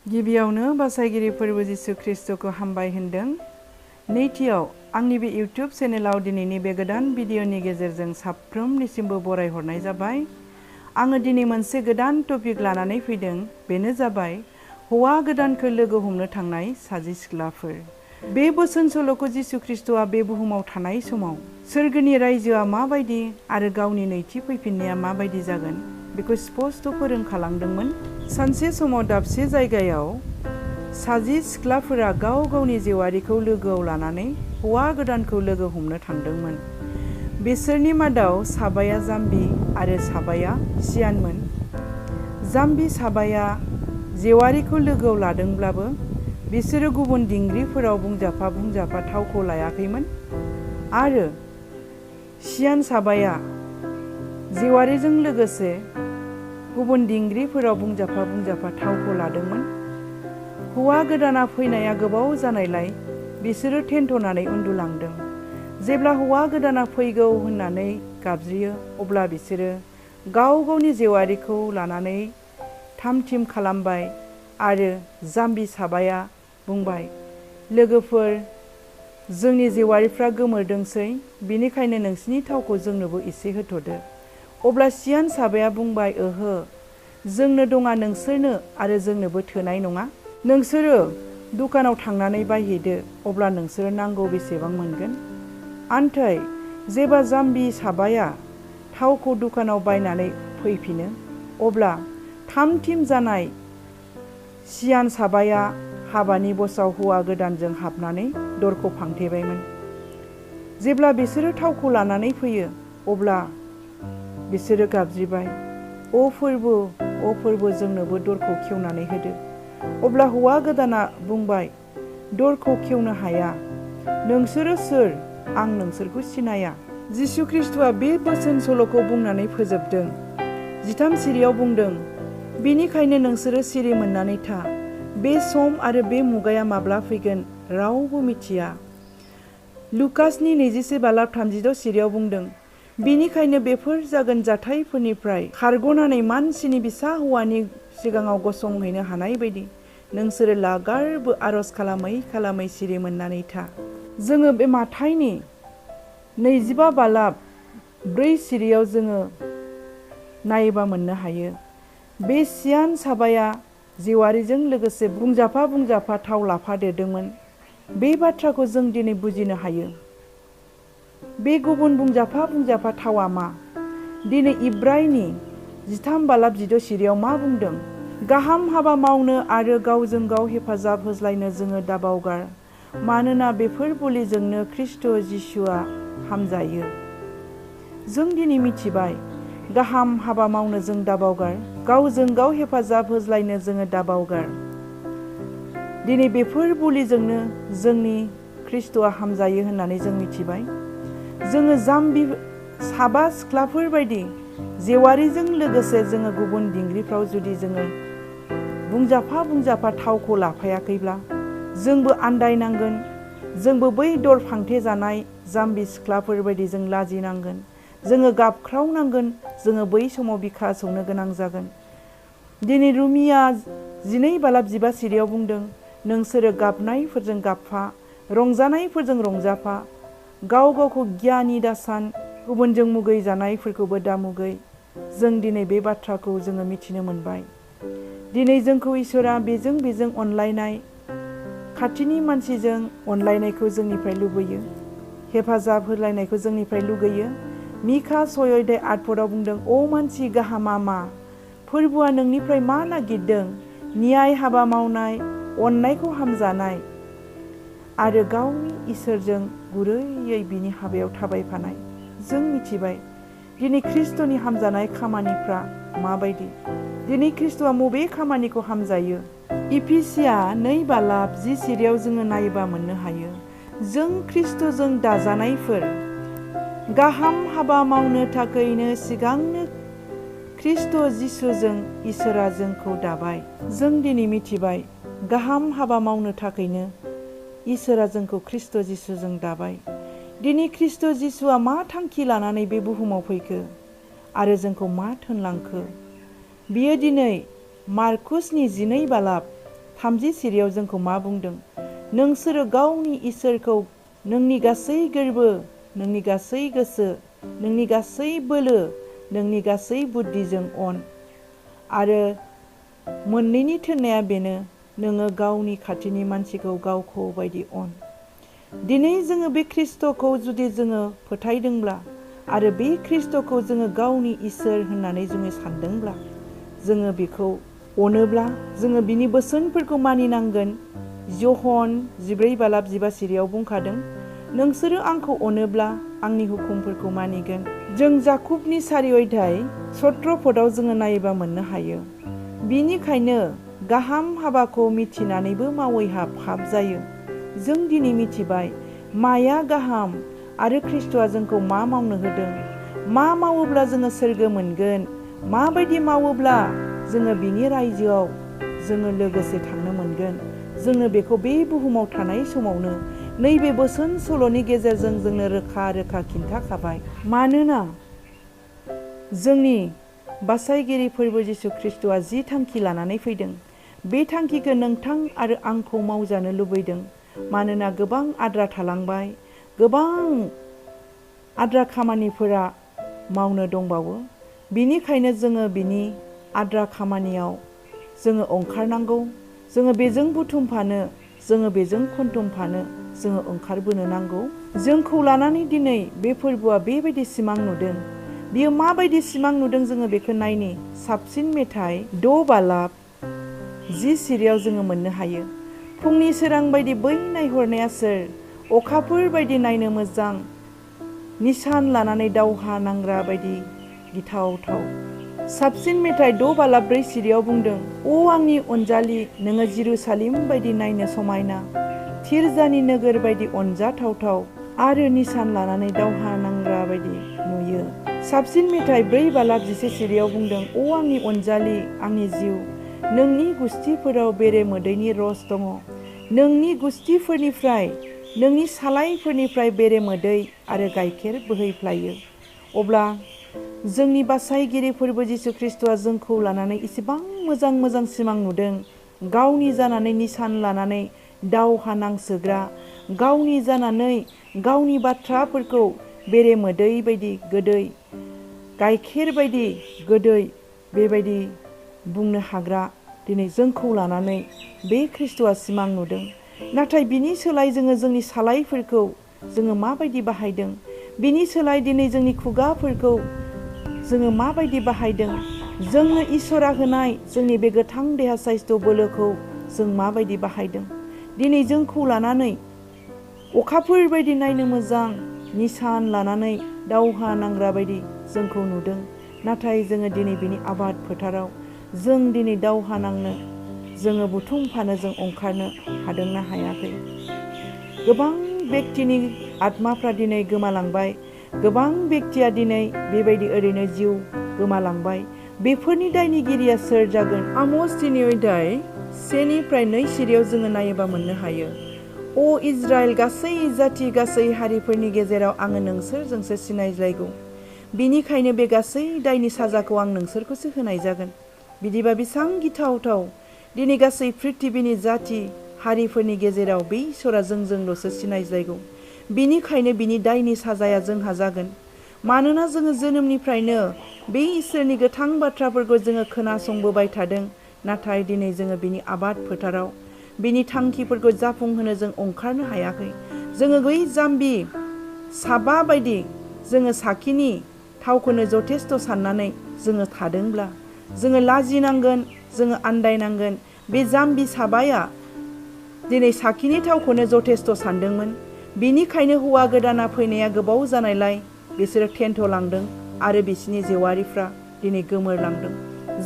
गिबियावनो बासायगिरि फोरबु जिसु ख्रिस्टखौ हामबाय होनदों। नैथियाव आंनि बे इउट्युब चेनेलाव दिनैनि बे गोदान भिडिअनि गेजेरजों साफ्रोमनिसिमबो बरायहरनाय जाबाय। आङो दिनै मोनसे गोदान टपिक लानानै फैदों, बेनो जाबाय हौवा गोदानखौ लोगो हमनो थांनाय साजि सिख्लाफोर। बे बोसोन सल'खौ जिसु ख्रिस्टआ बे बुहुमाव थानाय समाव सोरगोनि रायजोआ माबायदि आरो गावनि नैथि फैफिननाया माबायदि जागोन बेखौ स्पष्ट फोरोंखालांदोंमोन। सानसे समाव दाबसे जायगायाव साजि सिख्लाफोरा गाव गावनि जेवारिखौ लोगोआव लानानै हौवा गोदानखौ लोगो हमनो थांदोंमोन। बिसोरनि मादाव साबाया जाम्बि आरो साबाया सियानमोन। जाम्बि साबाया जेवारिखौ लोगोआव लादोंब्लाबो बिसोरो गुबुन दिंग्रिफोराव बुंजाफा थावखौ लायाखैमोन आरो सियान साबाया जेवारिजों लोगोसे गुबुन दिंग्रिफोराव बुंजाफा थावखौ लादोंमोन। हौवा गोदाना फैनाया गोबाव जानायलाय बिसोरो थेन्थ'नानै उन्दुलांदों। जेब्ला हौवा गोदाना फैगौ होननानै गाबज्रियो अब्ला बिसोरो गाव गावनि जेवारिखौ लानानै थाम-थिम खालामबाय आरो जाम्बि साबाया बुंबाय, लोगोफोर, जोंनि जेवारिफ्रा गोमोरदोंसै, बिनिखायनो नोंसिनि थावखौ जोंनोबो एसे होथ'दो। अब्ला सियान साबाया बुंबाय, ओहो, जोंनो दङा नोंसोरनो आरो जोंनोबो थोनाय नङा। नोंसोरो दुखानाव थांनानै बायहैदो, अब्ला नोंसोरो नांगौ बेसेबां मोनगोन। आन्थाय जेब्ला जाम्बि साबाया थावखौ दुखानाव बायनानै फैफिनो अब्ला थाम-थिम जानाय सियान साबाया हाबानि बसाव हौवा गोदानजों हाबनानै दरखौ फांथेबायमोन। जेब्ला बिसोरो थावखौ लानानै फैयो अब्ला बिसोरो गाबज्रिबाय, अ फोरबु, जोंनोबो दरखौ खेवनानै होदो। अब्ला हौवा गोदाना बुंबाय, दरखौ खेवनो हाया, नोंसोरो सोर? आं नोंसोरखौ सिनाया। जिसु ख्रिस्टआ बे बोसोन सल'खौ बुंनानै फोजोबदों। 13 सिरियाव बुंदों, बेनिखायनो नोंसोरो सिरि मोननानै था, बे सम आरो बे मुगाया माब्ला फैगोन रावबो मिथिया। लुकासनि 21:36 सिरियाव बुंदों, बेनिखायनो बेफोर जागोन जाथायफोरनिफ्राय खारग'नानै मानसिनि फिसा हौवानि सिगाङाव गसंहैनो हानाय बायदि नोंसोरो लागारबो आरज खालामै सिरि मोननानै था। जोङो बे माथाइनि 22:4 सिरियाव जोङो नायोबा मोननो हायो, बे सियान साबाया जेवारिजों लोगोसे बुंजाफा थाव लाफादेरदोंमोन। बे बाथ्राखौ जों दिनै बुजिनो हायो। बे गुबुन बुंजाफा थावा मा? दिनै इब्रायनि 13:16 सिरियाव मा बुंदों? गाहाम हाबा मावनो आरो गावजों गाव हेफाजाब होज्लायनो जोङो दाबावगार, मानोना बेफोर बोलिजोंनो ख्रिस्ट जिसुआ हामजायो। जों दिनै मिथिबाय, गाहाम हाबा मावनो जों दाबावगार, गावजों गाव हेफाजाब होज्लायनो जोङो दाबावगार। दिनै बेफोर बोलिजोंनो जोंनि ख्रिस्टआ हामजायो होननानै जों मिथिबाय। जोङो जाम्बि साबा सिख्लाफोर बायदि जेवारिजों लोगोसे जोङो गुबुन दिंग्रिफ्राव जुदि जोङो बुंजाफा थावखौ लाफायाखैब्ला जोंबो आन्दायनांगोन। जोंबो बै दर फांथे जानाय जाम्बि सिख्लाफोर बायदि जों लाजिनांगोन। जोङो गाबख्रावनांगोन। जोङो बै समाव बिखा सौनो गोनां जागोन। दिनै रुमिया 12:15 सिरियाव बुंदों, नोंसोरो गाबनायफोरजों गाबफा, रंजानायफोरजों रंजाफा, गाव गावखौ गियानि दासान, गुबुनजों मुगै जानायफोरखौबो दामुगै। जों दिनै बे बाथ्राखौ जोङो मिथिनो मोनबाय। दिनै जोंखौ इसोरा बेजों अनलायनाय, खाथिनि मानसिजों अनलायनायखौ जोंनिफ्राय लुबैयो, हेफाजाब होलायनायखौ जोंनिफ्राय लुगैयो। मिखा 6:8 बुंदों, अ मानसि गाहामा मा? फोरबुआ नोंनिफ्राय मा नागिरदों? न्याय हाबा मावनाय, अननायखौ हामजानाय आरो गावनि इसोरजों गुरैयै बिनि हाबायाव थाबायफानाय। जों मिथिबाय दिनै ख्रिस्टनि हामजानाय खामानिफ्रा माबायदि। दिनै ख्रिस्टआ बबे खामानिखौ हामजायो? इफिसिया 2:10 सिरियाव जोङो नायोबा मोननो हायो, जों ख्रिस्टजों दाजानायफोर, गाहाम हाबा मावनो थाखायनो सिगांनो ख्रिस्ट जिसुजों इसोरा जोंखौ दाबाय। जों दिनै मिथिबाय, गाहाम हाबा मावनो थाखायनो इसोरा जोंखौ ख्रिस्ट जिसुजों दाबाय। दिनै ख्रिस्ट जिसुआ मा थांखि लानानै बे बुहुमाव फैखो आरो जोंखौ मा थोनलांखो? बियो दिनै मार्कुसनि 12 30 सिरियाव जोंखौ मा बुंदों? नोंसोरो गावनि इसोरखौ नोंनि गासै गोर्बो, नोंनि गासै गोसो, नोंनि गासै बोलो, नोंनि गासै बुद्धिजों अन। आरो मोननैनि थिननाया बेनो, नोङो गावनि खाथिनि मानसिखौ गावखौ बायदि अन। दिनै जोङो बे ख्रिस्ट'खौ जुदि जोङो फोथायदोंब्ला आरो बे ख्रिस्ट'खौ जोङो गावनि इसोर होननानै जोङो सानदोंब्ला, जोङो बेखौ अनोब्ला जोङो बिनि बोसोनफोरखौ मानिनांगोन। यहन 14:15 सिरियाव बुंखादों, नोंसोरो आंखौ अनोब्ला आंनि हुकुमफोरखौ मानिगोन। जों जाकुबनि 4:17 पदआव जोङो नायोबा मोननो हायो। बिनिखायनो गाहाम हाबाखौ मिथिनानैबो मावैहा पाप जायो। जों दिनै मिथिबाय माया गाहाम आरो ख्रिस्ट'आ जोंखौ मा मावनो होदों, मा मावोब्ला जोङो सोरगो मोनगोन, माबायदि मावोब्ला जोङो बिनि रायजोआव जोङो लोगोसे थांनो मोनगोन। जोङो बेखौ बे बुहुमाव थानाय समावनो नैबे बोसोन सल'नि गेजेरजों जोंनो रोखा रोखा खिन्थाखाबाय। मानोना जोंनि बासायगिरि फोरबो जिसु ख्रिस्ट'आ जि थांखि लानानै फैदों, बे थांखिखौ नोंथां आरो आंखौ मावजानो लुबैदों। मानोना गोबां आद्रा थालांबाय, गोबां आद्रा खामानिफोरा मावनो दंबावो। बिनिखायनो जोङो बिनि आद्रा खामानियाव जोङो ओंखारनांगौ। जोङो बेजों बुथुमफानो, जोङो बेजों खनथुमफानो जोङो ओंखारबोनो नांगौ। जोंखौ लानानै दिनै बे फोरबोआ बेबायदि सिमां नुदों। बियो माबायदि सिमां नुदों जोङो बेखौ नायनि। साबसिन मेथाइ 6:10 सिरियाव जोङो मोननो हायो। फुंनि सोरां बायदि बै नायहरनाया सोर? अखाफोर बायदि नायनो मोजां, निसान लानानै दावहा नांग्रा बायदि गिथावथाव। साबसिन मेथाइ 6:4 सिरियाव बुंदों, अ आंनि अनजालि, नोङो जेरुसालेम बायदि नायनो समायना, थिरजानि नोगोर बायदि अनजाथावथाव आरो निसान लानानै दावहा नांग्रा बायदि नुयो। साबसिन मेथाइ 4:11 सिरियाव बुंदों, अ आंनि अनजालि, आंनि जिउ, नोंनि गुस्थिफोराव बेरे मोदैनि रस दङ। नोंनि गुस्थिफोरनिफ्राय, नोंनि सालायफोरनिफ्राय बेरे मोदै आरो गाइखेर बोहैफ्लायो। अब्ला जोंनि बासायगिरि फोरबो जिसु ख्रिस्ट'आ जोंखौ लानानै इसेबां मोजां मोजां सिमां नुदों। गावनि जानानै निसान लानानै दावहा नांसोग्रा, गावनि जानानै गावनि बाथ्राफोरखौ बेरे मोदै बायदि गोदै, गाइखेर बायदि गोदै बेबायदि बुंनो हाग्रा दिनै जोंखौ लानानै बे ख्रिस्ट'आ सिमां नुदों। नाथाय बिनि सोलाय जोङो जोंनि सालायफोरखौ जोङो माबायदि बाहायदों, बिनि सोलाय दिनै जोंनि खुगाफोरखौ जोङो माबायदि बाहायदों, जोंनो इसोरा होनाय जोंनि बे गोथां देहा साइस्थ' बोलोखौ जों माबायदि बाहायदों। दिनै जोंखौ लानानै अखाफोर बायदि नायनो मोजां, निसान लानानै दावहा नांग्रा बायदि जोंखौ नुदों। नाथाय जोङो दिनै बिनि आबाद फोथाराव जों दिनै दावहा नांनो, जोङो बुथुमफानो जों ओंखारनो हादोंना हायाखै। गोबां बेक्तिनि आत्माफ्रा दिनै गोमालांबाय, गोबां बेक्तिया दिनै बेबायदि ओरैनो जिउ गोमालांबाय। बेफोरनि दायनिगिरिया सोर जागोन? आमोस 3:1-2 सिरियाव जोङो नायोबा मोननो हायो, अ इजराइल, गासै जाथि गासै हारिफोरनि गेजेराव आङो नोंसोरजोंसो सिनायज्लायगौ। बिनिखायनो बे गासै दायनि साजाखौ आं नोंसोरखौसो होनाय जागोन। बिदिबा बेसेबां गिथावथाव, दिनै गासै पृथिबिनि जाथि हारिफोरनि गेजेराव बे इसोरा जोंजोंल'सो सिनायज्लायगौ। बिनिखायनो बिनि दायनि साजाया जोंहा जागोन। मानोना जोङो जोनोमनिफ्रायनो बे इसोरनि गोथां बाथ्राफोरखौ जोङो खोनासंबोबाय थादों। नाथाय दिनै जोङो बिनि आबाद फोथाराव बिनि थांखिफोरखौ जाफुंहोनो जों ओंखारनो हायाखै। जोङो बै जाम्बि साबा बायदि जोङो साखिनि थावखौनो जथेस्थ' साननानै जोङो थादोंब्ला जोङो लाजिनांगोन, जोङो आन्दायनांगोन। बे जाम्बि साबाया दिनै साखिनि थावखौनो जथेस्थ' सानदोंमोन। बिनिखायनो हौवा गोदाना फैनाया गोबाव जानायलाय बिसोरो थेन्थ'लांदों आरो बिसिनि जेवारिफ्रा दिनै गोमोरलांदों।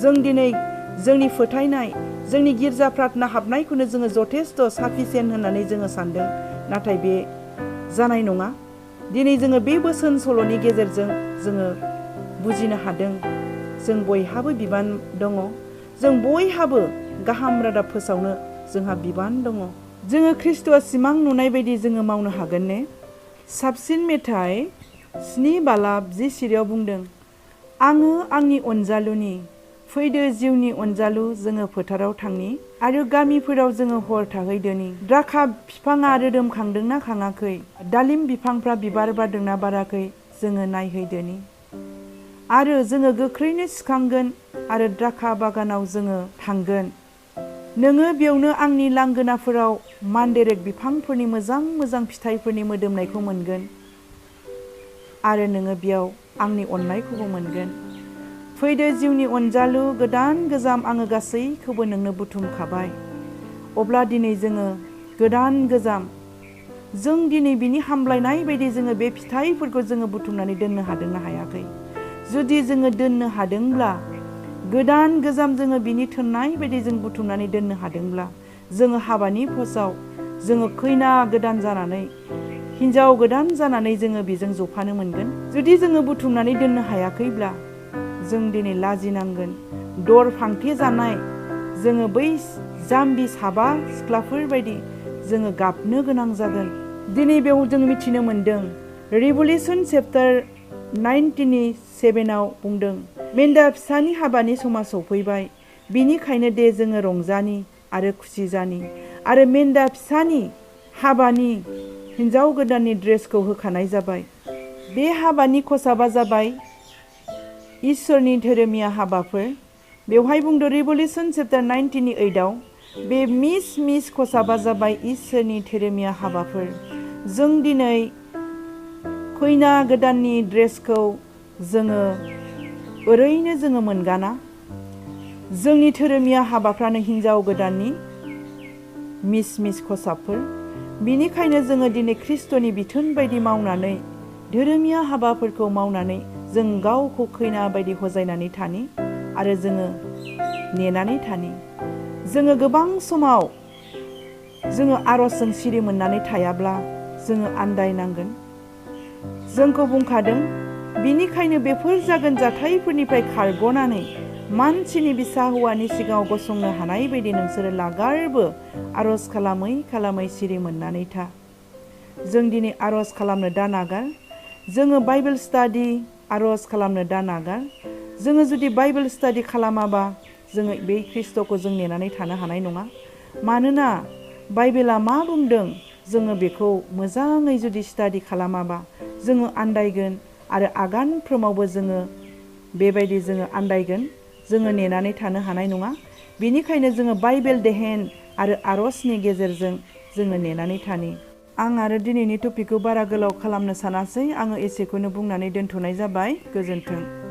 जों दिनै जोंनि फोथायनाय, जोंनि गिर्जा प्रार्थना हाबनायखौनो जोङो जथेस्थ' साफिसियेन्ट होननानै जोङो सानदों। नाथाय बे जानाय नङा। दिनै जोङो बे बोसोन सल'नि गेजेरजों जोङो बुजिनो हादों, जों बयहाबो बिबान दङ। जों बयहाबो गाहाम रादाब फोसावनो जोंहा बिबान दङ। जोङो ख्रिस्ट'आ सिमां नुनाय बायदि जोङो मावनो हागोन ने? साबसिन मेथाइ 7:10 सिरियाव बुंदों, आङो आंनि अनजालुनि फैदो जिउनि अनजालु जोङो फोथाराव थांनि आरो गामिफोराव जोङो हर थाहैदोनि। द्राखा बिफाङा रोदोमखांदोंना खाङाखै, दालिम बिफांफ्रा बिबार बारदोंना बाराखै जोङो नायहैदोनि। आरो जोङो गोख्रैनो सिखांगोन आरो द्राखा बागानाव जोङो थांगोन। नोङो बेयावनो आंनि लांगोनाफोराव मानदेरेक बिफांफोरनि मोजां मोजां फिथाइफोरनि मोदोमनायखौ मोनगोन आरो नोङो बेयाव आंनि अननायखौबो मोनगोन। फैदो जिउनि अनजालु गोदान गोजाम आङो गासैखौबो नोंनो बुथुमखाबाय। अब्ला दिनै जोङो गोदान गोजाम जों दिनै बिनि हामलायनाय बायदि जोङो बे फिथाइफोरखौ जोङो बुथुमनानै दोननो हादोंना हायाखै? जुदि जोङो दोननो हादोंब्ला, गोदान गोजाम जोङो बिनि थोननाय बायदि जों बुथुमनानै दोननो हादोंब्ला, जोङो हाबानि पस्टआव जोङो खैना गोदान जानानै हिन्जाव गोदान जानानै जोङो बेजों जफानो मोनगोन। जुदि जोङो बुथुमनानै दोननो हायाखैब्ला जों दिनै लाजिनांगोन। दर फांथे जानाय जोङो बै जाम्बि साबा सिख्लाफोर बायदि जोङो गाबनो गोनां जागोन। दिनै बेयाव जों मिथिनो मोन्दों, रिभलिउसन चेप्टार 19:7 बुंदों, मेन्दा फिसानि हाबानि समा सफैबाय, बिनिखायनो दे जोङो रंजानि आरो खुसि जानि आरो मेन्दा फिसानि हाबानि हिन्जाव गोदाननि ड्रेसखौ होखानाय जाबाय। बे हाबानि खसाबा जाबाय इसोरनि धोरोमिया हाबाफोर। बेवहाय बुंदों रिभलिउसन चेप्टार 19:8 बे मिस खसाबा जाबाय इसोरनि धोरोमिया हाबाफोर। जों दिनै खैना गोदाननि ड्रेसखौ जोङो ओरैनो जोङो मोनगाना। जोंनि धोरोमिया हाबाफ्रानो हिन्जाव गोदाननि मिस खसाबफोर। बिनिखायनो जोङो दिनै ख्रिस्ट'नि बिथोन बायदि मावनानै, धोरोमिया हाबाफोरखौ मावनानै जों गावखौ खैना बायदि हजायनानै थानि आरो जोङो नेनानै थानि। जोङो गोबां समाव जोङो आरजजों सिरि मोननानै थायाब्ला जोङो आन्दायनांगोन। जोंखौ बुंखादों, बिनिखायनो बेफोर जागोन जाथायफोरनिफ्राय खारग'नानै मानसिनि बिसा हौवानि सिगाङाव गसंनो हानाय बायदि नोंसोरो लागारबो आरज खालामै सिरि मोननानै था। जों दिनै आरज खालामनो दा नागार। जोङो बाइबेल स्टाडि आरज खालामनो दा नागार। जोङो जुदि बाइबेल स्टाडि खालामाबा जोङो बे ख्रिस्ट'खौ जों नेनानै थानो हानाय नङा। मानोना बाइबेला मा बुंदों जोङो बेखौ मोजाङै जुदि स्टाडि खालामाबा जोङो आन्दायगोन आरो आगानफ्रोमावबो जोङो बेबायदि जोङो आन्दायगोन। जोङो नेनानै थानो हानाय नङा। बेनिखायनो जोङो बाइबेल देहेन आरो आरजनि गेजेरजों जोङो नेनानै थानि। आं आरो दिनैनि टपिकखौ बारा गोलाव खालामनो सानासै। आङो एसेखौनो बुंनानै दोनथ'नाय जाबाय। गोजोन्थों।